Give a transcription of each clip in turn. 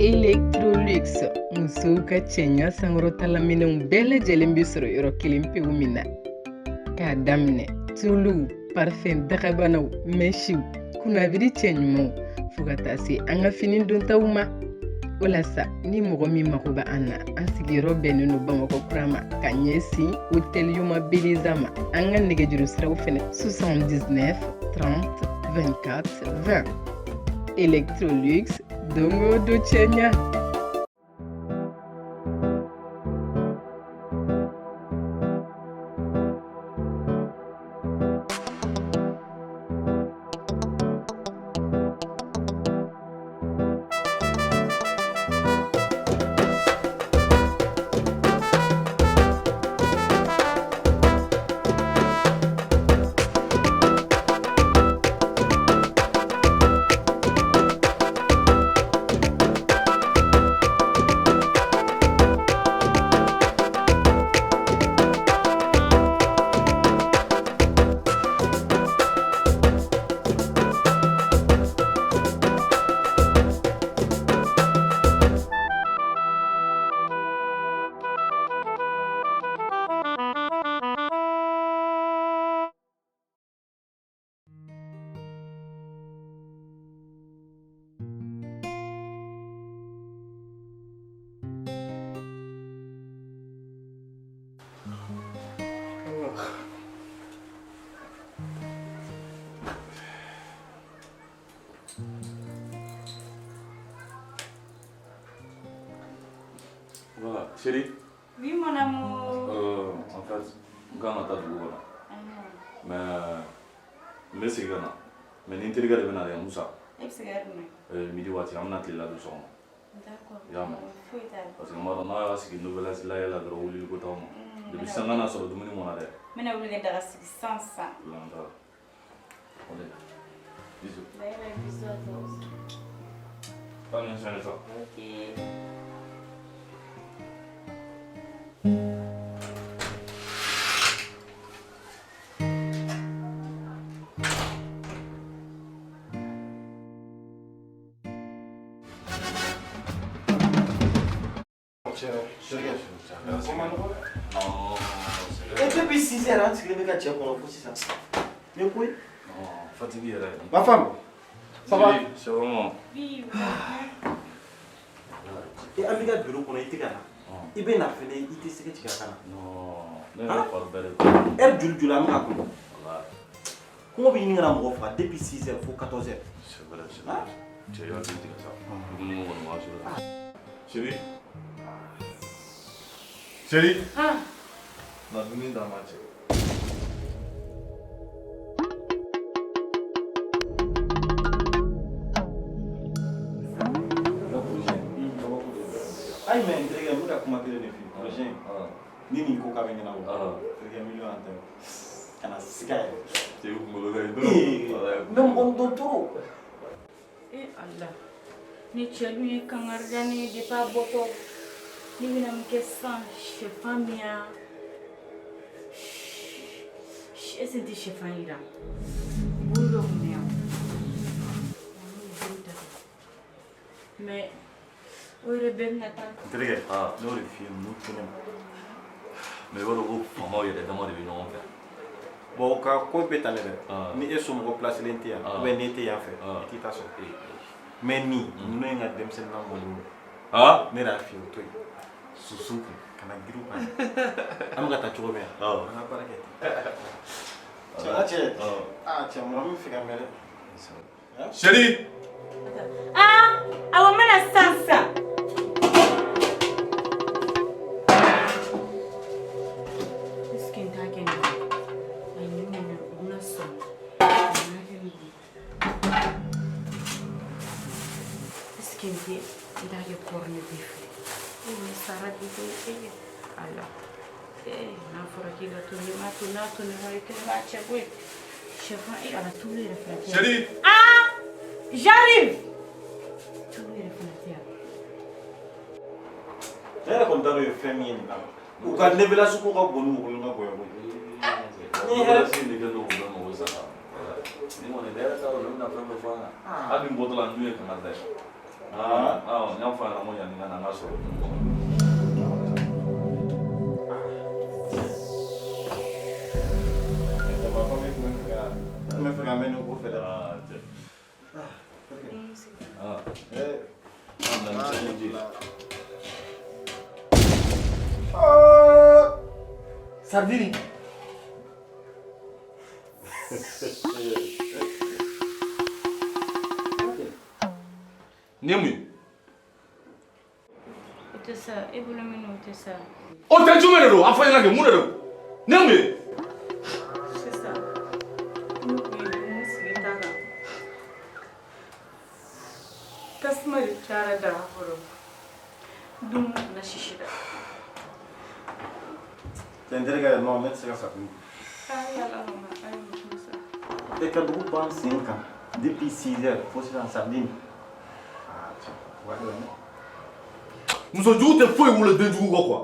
Electrolux, musow ka cɛɲa sankɔrɔtalaminɛnw bɛɛ lajɛlen bɛ sɔrɔ yɔrɔ kelen pewu min na. K'a daminɛ tuluw, parfɛn dagabanaw, mɛsiw, kunnabiri cɛɲumanw fo ka taa se an ka fini dontaw ma. O la sa, ni mɔgɔ min mago bɛ an na, an sigiyɔrɔ bɛnnen don Bamakɔ kura ma ka ɲɛsin Hôtel Yoma Beleza ma. An ka nɛgɛjuru siraw fɛnɛ 79 30 24 20. Electrolux, don o don cɛɲa. Voilà, chérie. Oui, mon amour. En fait, n kan ka taa dugu kɔnɔ. Mais n bɛ segin ka na. Mais ni n terikɛ de bɛ na dɛ, Musa. E bɛ se ka jumɛn? Midi waati an bɛna tilela dun so kɔnɔ. D'accord. I y'a mɛn? Foyi t'a la. Parce que n b'a dɔn n'a y'a sigi novelas lajɛ la dɔrɔn wulili ko t'anw ma. Depuis sisan n ka n'a sɔrɔ dumuni mɔna dɛ. N bɛna wuli ka daga sigi sisan sisan. Lan t'a la. Allez. Bisous. Bye bye, bisous à toi aussi. Taa nin sɛnɛ sa. Ok. Et depuis 6 heures, an sigilen bɛ ka cɛ kɔnɔ fo sisan. Nin ko ye. Non, fatigue yɛrɛ. Ma femme, ça va? C'est vraiment. Oui, E an b'i ka bureau kɔnɔ i tɛ ka na. I bɛ na fɛnɛ i tɛ sɛgɛ tigɛ ka na. Non, ne yɛrɛ fari bɛɛ de. Heure joli joli an bɛ ka kɔnɔ. Walahi. Kɔngɔ bɛ ɲini ka na mɔgɔ faga depuis 6 heures fo 14 heures. C'est vrai, c'est vrai. Cɛ i hakili tigɛ sa. Dumuni ko kɔni b'a sɔrɔ. Chérie. Chérie. Ah. Na dumuni d'an ma cɛ. Ayi mais n terikɛ n bɛ ka kuma kelen de f'i ye projet in. Ni nin ko k'a bɛ ɲɛnabɔ. Terikɛ miliyɔn an tɛ. Kana siga yɛrɛ. Cɛ i kunkolo ka ɲi Ee, dɔrɔn. n bɛ mɔgɔ min dɔn trop. Eh Allah. Ni cɛ dun ye kangari da ne ye depuis a bɔtɔ. Ne bɛna mun kɛ sisan? Sɛfan bɛ yan. Est-ce que n tɛ sɛfan yira? Buru dɔ tun bɛ yan. N y'o buru ta. Mais o yɛrɛ bɛɛ bɛna taa. N terikɛ, ne y'o de f'i ye ninnu to ne ma. Mais i b'a dɔn ko faamaw yɛrɛ dama de bɛ ɲɔgɔn fɛ. Bon o ka ko bɛɛ ta ne dɛ. Ni e somɔgɔ placelen tɛ yan ou bien n'e tɛ yan fɛ i t'i ta sɔrɔ. Mais nin ninnu ye n ka denmisɛnnin lamɔlenw ye. Ne yɛrɛ y'a f'i ye o to yen. Susu kun kana girin u kan. An bɛ ka taa cogo min na an ka baara kɛ ten. Cɛ n ka cɛ. Aa cɛ mɔgɔ min fɛ ka mɛn dɛ. Chérie. Ah, awɔ n bɛna sisan sisan. Est-ce que n t'a kɛ nin ye? Ayi nin man ɲi, u bɛna sɔn. N b'a kɛ nin ye. Est-ce que n tɛ n t'a kɛ corne beef ye? Eh mais sara bi koyi eh Ala. Eh n'a fɔra k'i ka to n'i m'a to n'a to ne ma i kelen b'a cɛ koyi. Sɛfan eh Ala tulu yɛrɛ fana tɛ yan. Chérie. Ah, j'arrive. Tulu yɛrɛ fana tɛ yan. Ne yɛrɛ kɔni t'a dɔn u ye fɛn min ye nin na. U ka levelage ko ka bon ni mɔgɔ ka bonya koyi. Ni hɛrɛ de kɛ don k'u bɛ mago sa. Ni kɔni ne yɛrɛ t'a dɔn ne bɛna fɛn fɛn fɔ an ɲɛna. Hali ni n bɔtɔ la n dun ye kangari da ye. Awɔ n y'a fɔ a ɲɛna. b'a sɔrɔ. N bɛ fɛ ka mɛn nin ko fɛ dɛ. Ah, ah, Sardini. Nin ye mun ye? O tɛ sa, e bolo min o tɛ sa. O tɛ jumɛn de don? A fɔ n ɲɛna kɛ mun de don? Nin ye mun ye? Sisan, ne tun ye dumuni sigi ta kan. Tasuma de cayara daga kɔrɔ. Dumuni fana sisira. Cɛ n terikɛ non ne tɛ se ka sardine. Ay Ala ma, ay Musa. E ka dugu ban sen kan depuis 6 heures fo sisan sardine. Ah cɛ, o ka gɛlɛn dɛ. Muso jugu tɛ foyi wolo den jugu kɔ quoi.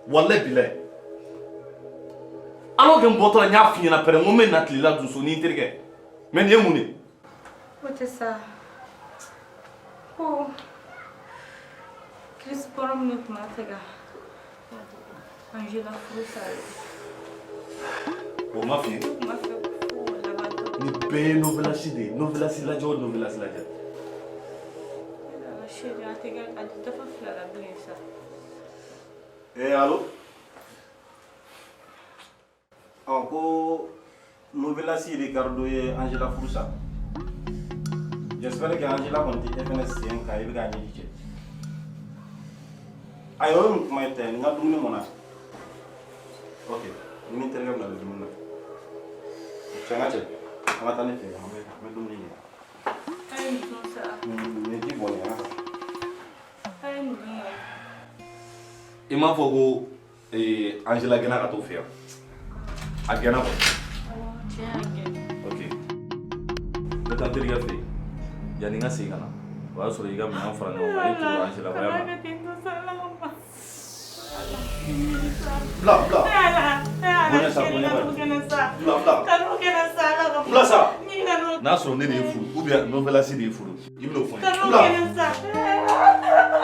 Walayi bilayi. Alors que n bɔtɔ la n y'a f'i ɲɛna pɛrɛ n ko n bɛ na tilela dun so ni n terikɛ. Mais nin ye mun de ye? O tɛ sa. Ko Chris kɔrɔ min tun b'a fɛ ka Angela furu sa ye. O ma f'i ye? Ne tun b'a fɛ fo o laban tɔ. Nin bɛɛ ye novelasi de ye. Novelasi lajɛ o novelasi lajɛ. Ala chérie, a tɛ kɛ a tɛ dafa fila la bilen sa. Eh allo? Ɔ ko Novelasi Ricardo ye Angela furu sa. J'espère que Angela kɔni tɛ e fɛnɛ sen kan i bɛ k'a ɲɛji cɛ. Ayi o ye mun kuma ye tɛ n ka dumuni mɔna. Ok, ni n terikɛ bɛna don dumuni na. Cɛ n ka cɛ, an ka taa ne fɛ yen an bɛ dumuni kɛ. A ye nin dun sa. Nin ye ji bɔn nin ye an ka A ye nin dun wa. I m'a fɔ ko Angela gɛnna ka t'o fɛ yan. A gɛnna kɔni. Awɔ, cɛ y'a gɛn. Ok. N bɛ taa n terikɛ fɛ yen. Yanni n ka segin ka na, o y'a sɔrɔ i ka minɛn fara ɲɔgɔn kan, i tugura Angela kɔ, i y'a Kana mɛn? kɛ ten tɔ sa, Ala kama. Bila, bila. Ala, ala, Bonya sa, chérie, bonya kanu ba. kɛnɛ sa. Bila, bila. Kanu kɛnɛ sa, Ala kama. Bila sa. Ni kanu. N'a sɔrɔ ne de ye furu ou bien Novelasi de ye furu, i bɛn'o fɔ n ye. Kanu Bila. kɛnɛ sa. Ne furu sara.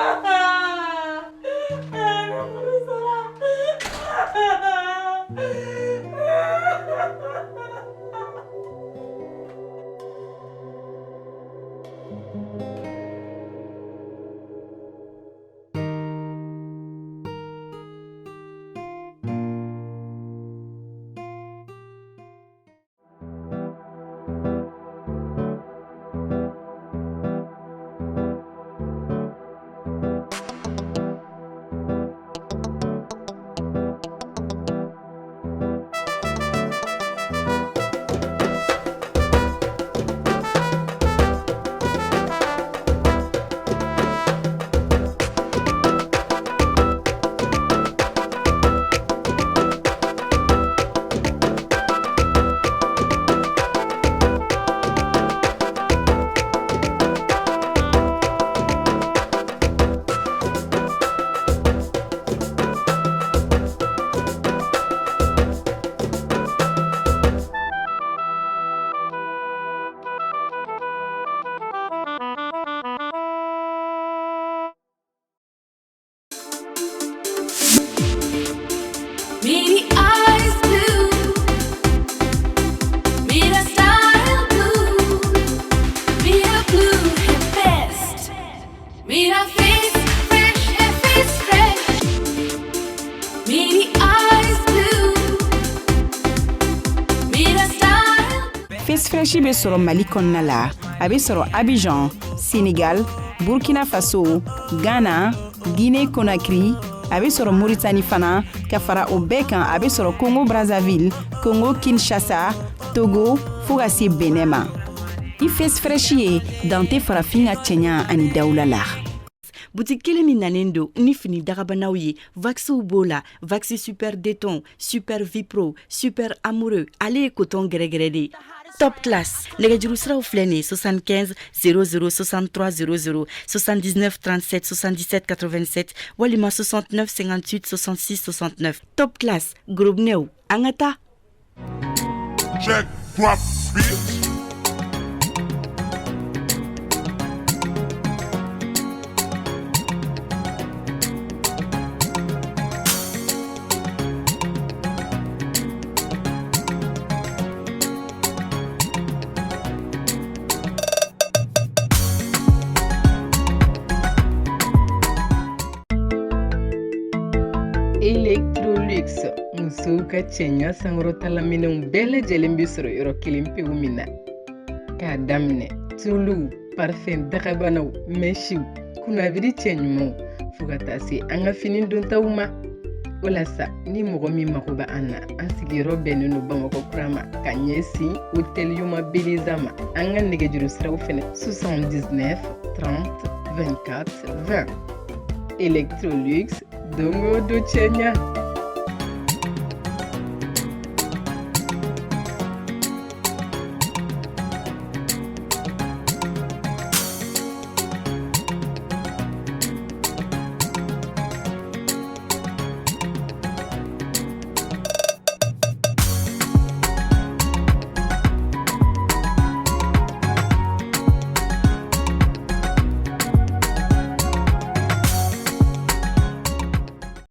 Miri eyes blue, Mira style blue, Mira blue है best, Mira face fresh है face fresh, Miri eyes blue, Mira style. Face Fresh bɛ sɔrɔ Mali kɔnɔna la, a bɛ sɔrɔ Abidjan, Senegal, Burkina Faso, Ghana, Guinée Conakry, a bɛ sɔrɔ Mauritanie fana, ka fara o bɛɛ kan a bɛ sɔrɔ Congo Brazzaville, Congo Kinshasa, Togo fo ka se Benin ma. I Face Fresh ye dan tɛ farafin ka cɛɲa ani dawula la. Boutique kelen min nalen don ni fini dagabanaw ye, vaxiw b'o la, vaxi super déton, super vipro, super amoureux, ale ye coton gɛrɛgɛrɛ de ye. Top class nɛgɛjuru siraw filɛ nin ye 75 00 63 00 79 37 77 87 walima 69 58 66 69. Top class gorobinɛw an ka taa. Check, drop, bitch. Electrolux, musow ka cɛɲa sankɔrɔtalaminɛnw bɛɛ lajɛlen bɛ sɔrɔ yɔrɔ kelen pewu min na. K'a daminɛ tuluw, parfɛn dagabanaw, mɛsiw, kunnabiri cɛɲumanw fo ka taa se an ka fini dontaw ma. O la sa, ni mɔgɔ min mago bɛ an na, an sigiyɔrɔ bɛnnen don Bamakɔ kura ma ka ɲɛsin Hôtel Yoma Beleza ma. An ka nɛgɛjuru siraw fɛnɛ 79 30 24 20. Electrolux, don o don cɛɲa.